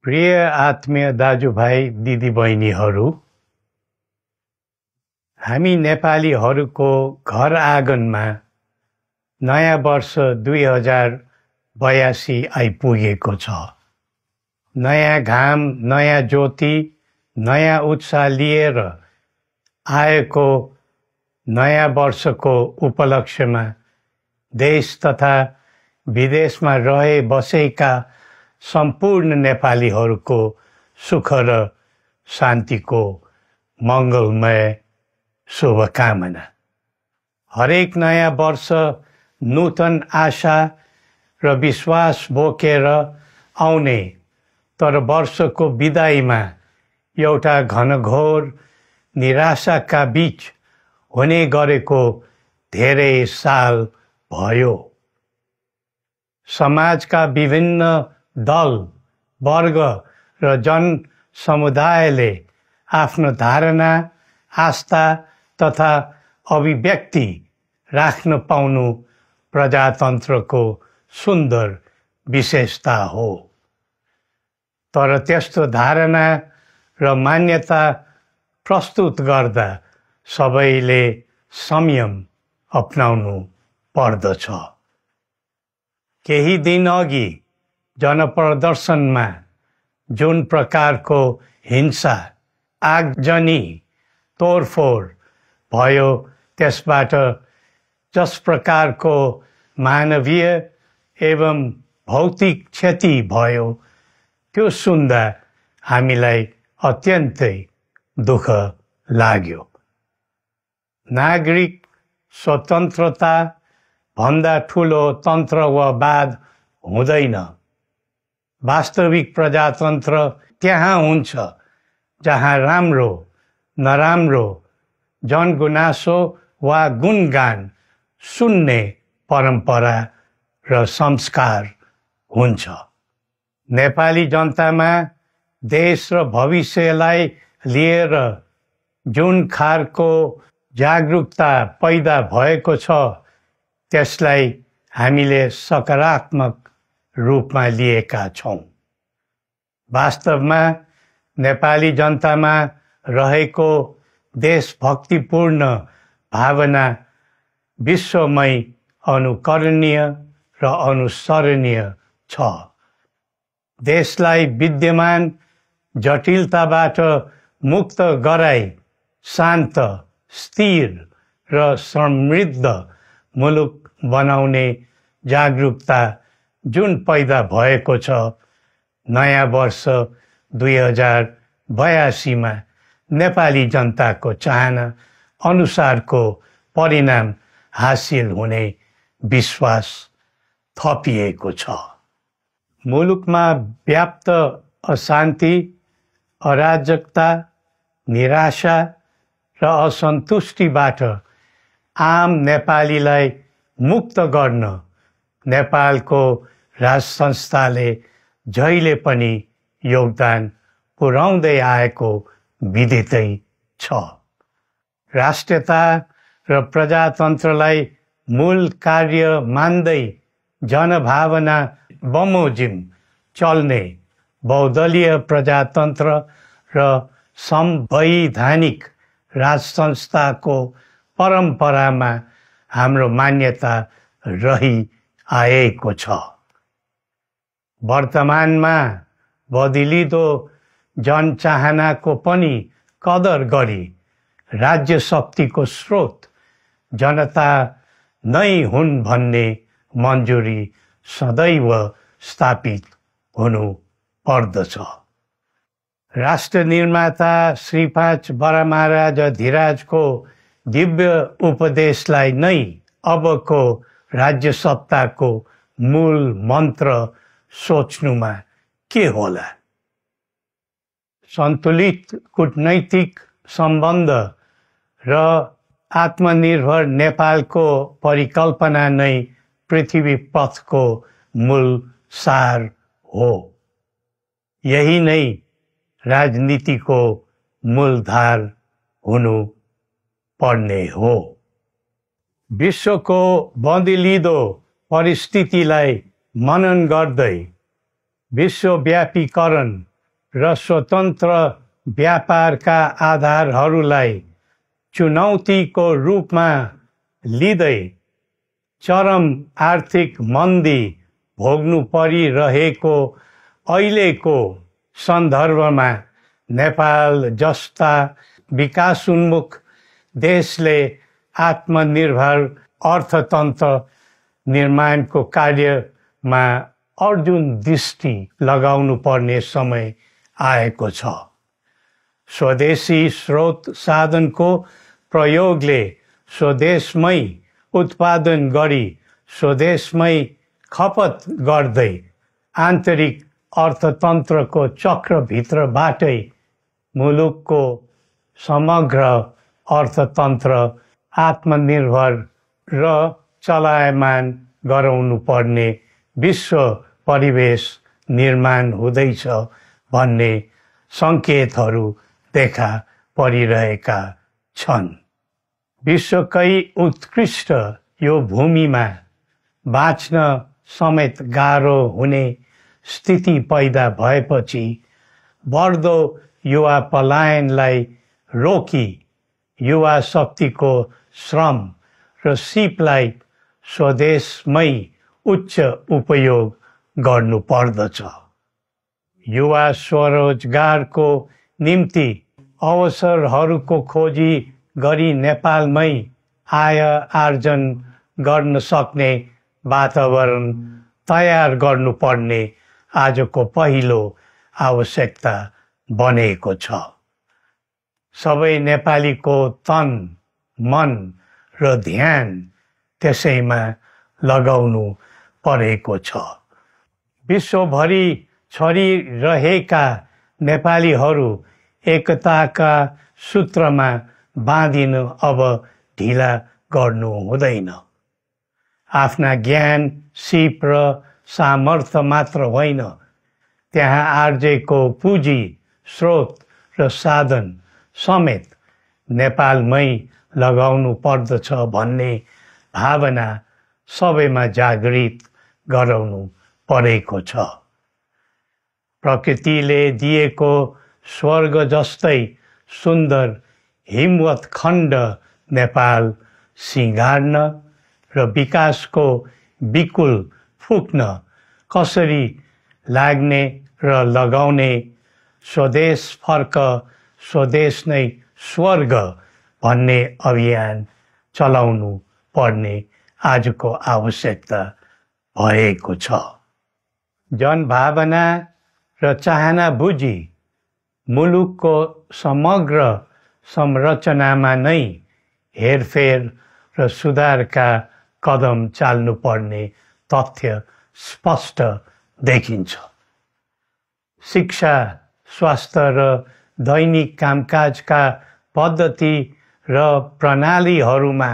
प्रिय आत्मीय दाजुभाइ दिदीबहिनीहरू, हामी नेपालीहरूको घर आँगनमा नयाँ वर्ष 2082 आइपुगेको छ। नयाँ घाम, नयाँ ज्योति, नयाँ उत्साह लिएर आएको नयाँ वर्षको उपलक्ष्यमा देश तथा विदेशमा रहे बसेका सम्पूर्ण नेपालीहरूको सुख र शान्तिको मङ्गलमय शुभकामना। हरेक नयाँ वर्ष नूतन आशा र विश्वास बोकेर आउने, तर वर्षको बिदाईमा एउटा घनघोर निराशाका बीच हुने गरेको धेरै साल भयो। समाजका विभिन्न दल, वर्ग र जन समुदायले आफ्नो धारणा, आस्था तथा अभिव्यक्ति राख्न पाउनु प्रजातन्त्रको सुन्दर विशेषता हो। तर त्यस्तो धारणा र मान्यता प्रस्तुत गर्दा सबैले संयम अपनाउनु पर्दछ। केही दिन अघि जनप्रदर्शनमा जुन प्रकारको हिंसा, आगजनी, तोडफोड भयो, त्यसबाट जस प्रकारको मानवीय एवं भौतिक क्षति भयो, त्यो सुन्दा हामीलाई अत्यन्तै दुःख लाग्यो। नागरिक स्वतन्त्रता भन्दा ठुलो तन्त्र वा वाद हुँदैन। वास्तविक प्रजातन्त्र त्यहाँ हुन्छ जहाँ राम्रो, नराम्रो, जनगुनासो वा गुणगान सुन्ने परम्परा र संस्कार हुन्छ। नेपाली जनतामा देश र भविष्यलाई लिएर जुन खालको जागरुकता पैदा भएको छ, त्यसलाई हामीले सकारात्मक रूपमा लिएका छौँ। वास्तवमा नेपाली जनतामा रहेको देशभक्तिपूर्ण भावना विश्वमै अनुकरणीय र अनुसरणीय छ। देशलाई विद्यमान जटिलताबाट मुक्त गराई शान्त, स्थिर र समृद्ध मुलुक बनाउने जागरुकता जुन पैदा भएको छ, नयाँ वर्ष 2082 मा नेपाली जनताको चाहना अनुसारको परिणाम हासिल हुने विश्वास थपिएको छ। मुलुकमा व्याप्त अशान्ति, अराजकता, निराशा र असन्तुष्टिबाट आम नेपालीलाई मुक्त गर्न नेपालको राज संस्थाले जहिले पनि योगदान पुर्याउँदै आएको विदितै छ। राष्ट्रियता र प्रजातन्त्रलाई मूल कार्य मान्दै जनभावना बमोजिम चल्ने बहुदलीय प्रजातन्त्र र संवैधानिक राज संस्थाको परम्परामा हाम्रो मान्यता रही आएको छ। वर्तमानमा बदलिदो जनचाहनाको पनि कदर गरी राज्य शक्तिको स्रोत जनता नै हुन् भन्ने मन्जुरी सदैव स्थापित हुनु पर्दछ। राष्ट्र निर्माता श्री 5 बरामहाराज धीराजको दिव्य उपदेशलाई नै अबको राज्य सत्ताको मूल मन्त्र सोच्नुमा के होला? सन्तुलित कूटनैतिक सम्बन्ध र आत्मनिर्भर नेपालको परिकल्पना नै पृथ्वी पथको मूल सार हो। यही नै राजनीतिको मूलधार हुनु पर्ने हो। विश्वको बदलिदो परिस्थितिलाई मनन गर्दै विश्वव्यापीकरण र स्वतन्त्र व्यापारका आधारहरूलाई चुनौतीको रूपमा लिँदै चरम आर्थिक मन्दी भोग्नु परिरहेको अहिलेको सन्दर्भमा नेपाल जस्ता विकासोन्मुख देशले आत्मनिर्भर अर्थतन्त्र निर्माणको कार्यमा अर्जुन दृष्टि लगाउनु पर्ने समय आएको छ। स्वदेशी स्रोत साधनको प्रयोगले स्वदेशमै उत्पादन गरी स्वदेशमै खपत गर्दै आन्तरिक अर्थतन्त्रको चक्रभित्रबाटै मुलुकको समग्र अर्थतन्त्र आत्मनिर्भर र चलायमान गराउनु पर्ने विश्व परिवेश निर्माण हुँदैछ भन्ने सङ्केतहरू देखा परिरहेका छन्। विश्वकै उत्कृष्ट यो भूमिमा बाँच्न समेत गाह्रो हुने स्थिति पैदा भएपछि बढ्दो युवा पलायनलाई रोकी युवा शक्तिको श्रम र सिपलाई स्वदेशमै उच्च उपयोग गर्नु पर्दछ। युवा स्वरोजगारको निम्ति अवसरहरूको खोजी गरी नेपालमै आय आर्जन गर्न सक्ने वातावरण तयार गर्नुपर्ने आजको पहिलो आवश्यकता बनेको छ। सबै नेपालीको तन, मन र ध्यान त्यसैमा लगाउनु परेको छ। विश्वभरि छरिरहेका नेपालीहरू एकताका सूत्रमा बाँधिनु अब ढिला गर्नु हुँदैन। आफ्ना ज्ञान, सिप र सामर्थ्य मात्र होइन, त्यहाँ आर्जेको पुँजी, स्रोत र साधन समेत नेपालमै लगाउनु पर्दछ भन्ने भावना सबैमा जागृत गराउनु परेको छ। प्रकृतिले दिएको स्वर्ग जस्तै सुन्दर हिमवत् खण्ड नेपाल सिँगार्न र विकासको बिकुल फुक्न कसरी लाग्ने र लगाउने स्वदेश फर्क स्वदेश नै स्वर्ग भन्ने अभियान चलाउनु पर्ने आजको आवश्यकता भएको छ। जनभावना र चाहना बुझी मुलुकको समग्र संरचनामा नै हेरफेर र सुधारका कदम चाल्नुपर्ने तथ्य स्पष्ट देखिन्छ। शिक्षा, स्वास्थ्य र दैनिक कामकाजका पद्धति र प्रणालीहरूमा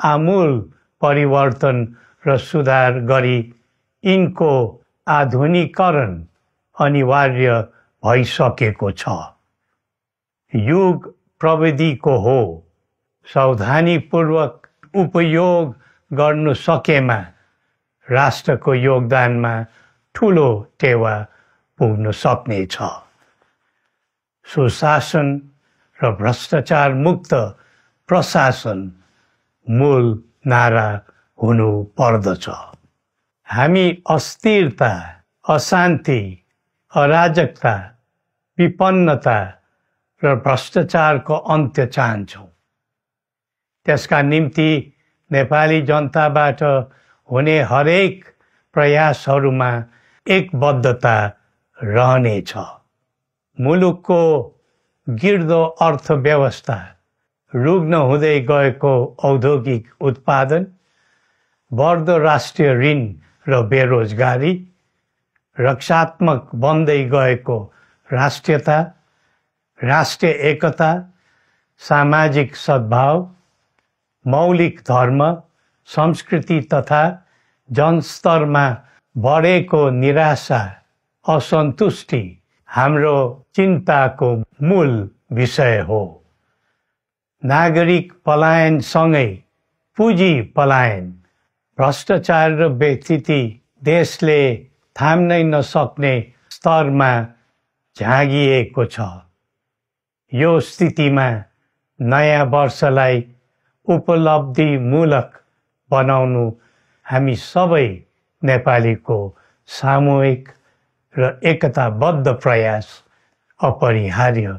आमूल परिवर्तन र सुधार गरी यिनको आधुनिकीकरण अनिवार्य भइसकेको छ। युग प्रविधिको हो, सावधानीपूर्वक उपयोग गर्नु सकेमा राष्ट्रको योगदानमा ठुलो टेवा पुग्न सक्नेछ। सुशासन र भ्रष्टाचार मुक्त प्रशासन मूल नारा हुनु पर्दछ। हामी अस्थिरता, अशान्ति, अराजकता, विपन्नता र भ्रष्टाचारको अन्त्य चाहन्छौँ। त्यसका निम्ति नेपाली जनताबाट हुने हरेक प्रयासहरूमा एकबद्धता रहनेछ। मुलुकको गिर्दो अर्थव्यवस्था, रुग्न हुँदै गएको औद्योगिक उत्पादन, बढ्दो राष्ट्रिय ऋण र बेरोजगारी, रक्षात्मक बन्दै गएको राष्ट्रियता, राष्ट्रिय एकता, सामाजिक सद्भाव, मौलिक धर्म, संस्कृति तथा जनस्तरमा बढेको निराशा, असन्तुष्टि हाम्रो चिन्ताको मूल विषय हो। नागरिक पलायनसँगै पुँजी पलायन, भ्रष्टाचार र बेइज्जती देशले थाम्नै नसक्ने स्तरमा झाँगिएको छ। यो स्थितिमा नयाँ वर्षलाई उपलब्धिमूलक बनाउनु हामी सबै नेपालीको सामूहिक र एकताबद्ध प्रयास अपरिहार्य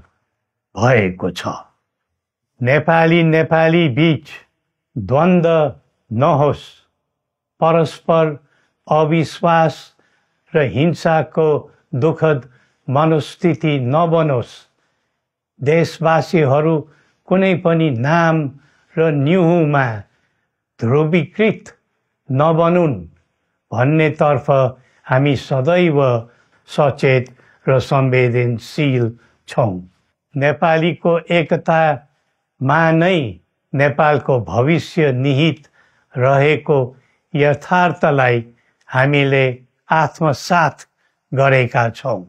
भएको छ। नेपाली बीच द्वन्द्व नहोस्, परस्पर अविश्वास र हिंसाको दुःखद मनोस्थिति नबनोस्, देशवासीहरू कुनै पनि नाम र न्युहुमा ध्रुवीकृत नबनुन् भन्नेतर्फ हामी सदैव सचेत र संवेदनशील छौँ। नेपालीको एकतामा नै नेपालको भविष्य निहित रहेको यथार्थलाई हामीले आत्मसात गरेका छौँ।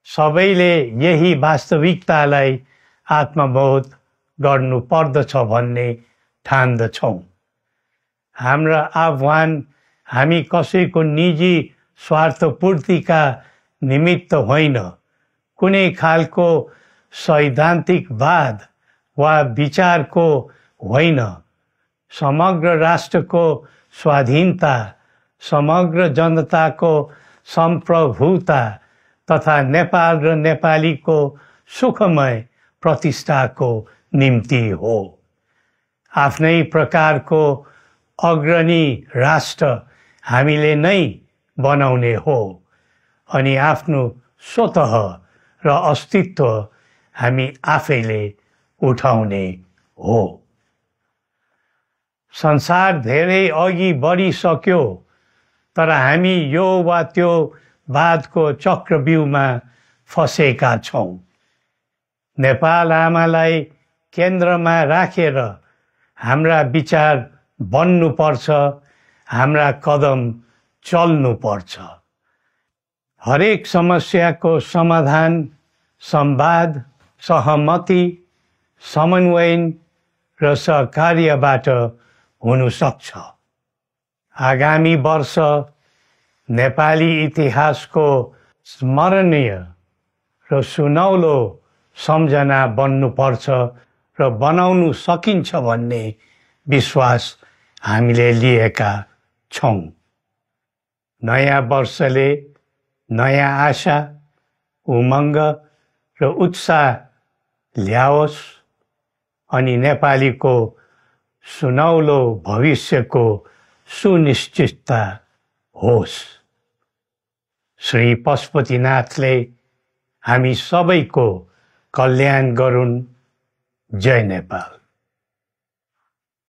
सबैले यही वास्तविकतालाई आत्मबोध गर्नुपर्दछ भन्ने ठान्दछौँ। हाम्रा आह्वान हामी कसैको निजी स्वार्थपूर्तिका निमित्त होइन, कुनै खालको सैद्धान्तिकवाद वा विचारको होइन, समग्र राष्ट्रको स्वाधीनता, समग्र जनताको सम्प्रभुता तथा नेपाल र नेपालीको सुखमय प्रतिष्ठाको निम्ति हो। आफ्नै प्रकारको अग्रणी राष्ट्र हामीले नै बनाउने हो अनि आफ्नो स्वतः र अस्तित्व हामी आफैले उठाउने हो। संसार धेरै अघि बढिसक्यो, तर हामी यो वा त्यो वादको चक्रव्यूहमा फँसेका छौँ। नेपाल आमालाई केन्द्रमा राखेर हाम्रा विचार बन्नुपर्छ, हाम्रा कदम चल्नुपर्छ। हरेक समस्याको समाधान संवाद, सहमति, समन्वयन र सहकार्यबाट हुन सक्छ। आगामी वर्ष नेपाली इतिहासको स्मरणीय र सुनौलो सम्झना बन्नुपर्छ र बनाउनु सकिन्छ भन्ने विश्वास हामीले लिएका छौँ। नयाँ वर्षले नयाँ आशा, उमङ्ग र उत्साह ल्याओस् अनि नेपालीको सुनौलो भविष्यको सुनिश्चितता होस्। श्री पशुपतिनाथले हामी सबैको कल्याण गरून्। जय नेपाल।